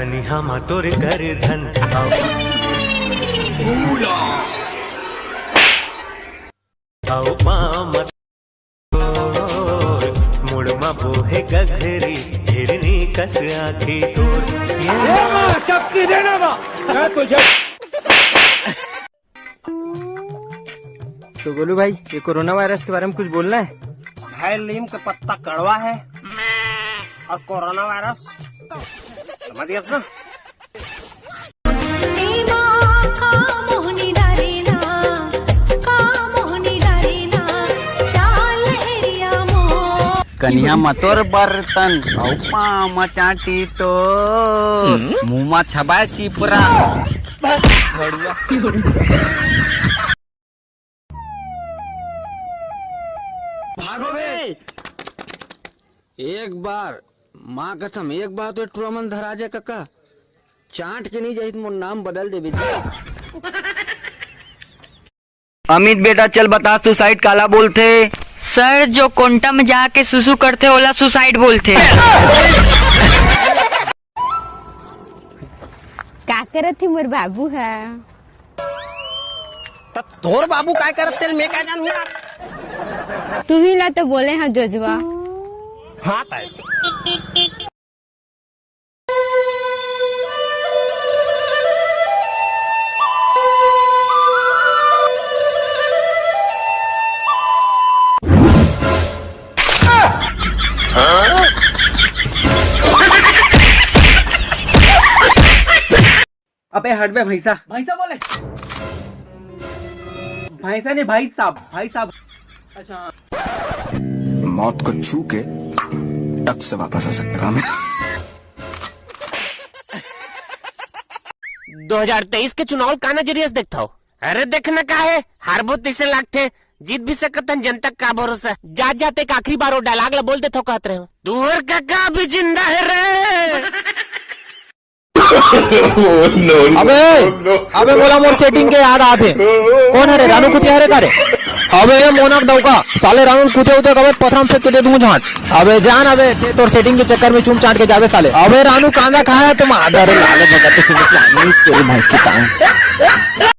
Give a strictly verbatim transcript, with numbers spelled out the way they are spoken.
निहा म तोर कर धन, अउ, अउ पाँव म तोर, मुड़ म बोहे गघरी, हिरनी कस आँखी तोर। ये ए माँ, शक्ति देना माँ, मैं तुझे तो गोलू भाई, ये कोरोना वायरस के बारे में कुछ बोलना है? भाई, नीम का पत्ता कड़वा है और कोरोना वायरस, समझ गया ना? कनिहा म तोर बर्तन, अउ पाँव म चांटी तो, मुंह म छबाय चिपरा। भागो बे। एक बार, माँ कसम, एक बार तो टुरा मन धरा जाए कका। चांट के नहीं जाही त मोर नाम बदल देबे। अमित बेटा, चल बता, सुसाइड काला बोलथे? सर, जो कोंटा में जाके सुसु करथे, ओला सुसाइड बोलथे। का करत हे मोर बाबू ह? त तोर बाबू काय करत तेल मैं का जानू यार? तुही ला तो बोले हव जोजवा। हाँ, त ऐसे। अबे हट बे भैंसा। भैंसा बोले? भैंसा नहीं भाई साहब, भाई साहब। अच्छा। मौत को छू के टक से वापस आ सकता हूँ मैं। दो हजार तेईस के चुनाव ल का नजरिया से देखथव? अरे देखना का है, हारबो तइसे लागथे, जीत भी सकत हन, जनता का भरोसा। जात जात एक आखिरी बार वो डायलॉग ला बोल देथव कहत रहे हो, तुहर काका अभी जिंदा है रे। अबे, अबे मोला मोर सेटिंग के याद आथे। कौन है रे? रानू कुतिया रे का रे? अबे ये मोनक डौका, साले रानू कुतिया उतिया कबे पथरा म फेंक के दे दूं झांट। अबे जान अबे, ते तोर सेटिंग के चक्कर में चूम चाट के जाबे साले। अबे रानू कांदा खाया तुम आधा रे लाले भगत सिंह की आनी तेरी भैंस की टांग।